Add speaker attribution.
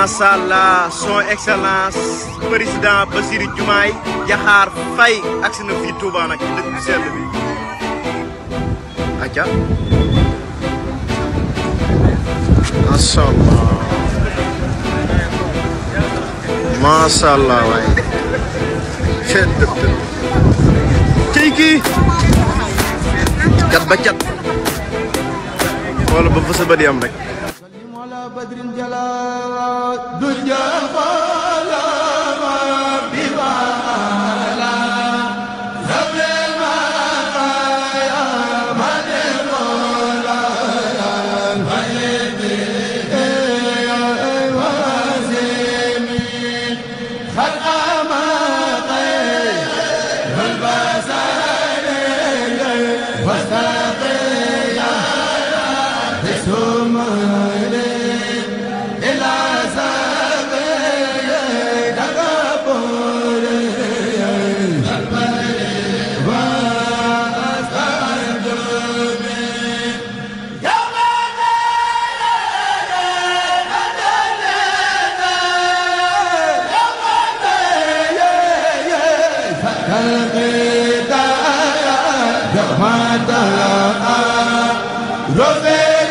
Speaker 1: Masallah, son excellence président Bassirou Diomaye Diakhar Faye agsi na fii Touba nag ci dëkk bu sell bi aca masallah masallah waay cey kii cat ba cat wala ba fa sa badi am rek بدر جلال دنيا فلا ببالا زبل ما يا من مولا هيدي يا وازمي خلق ما طيب البصر واستقي يا بسم Rosa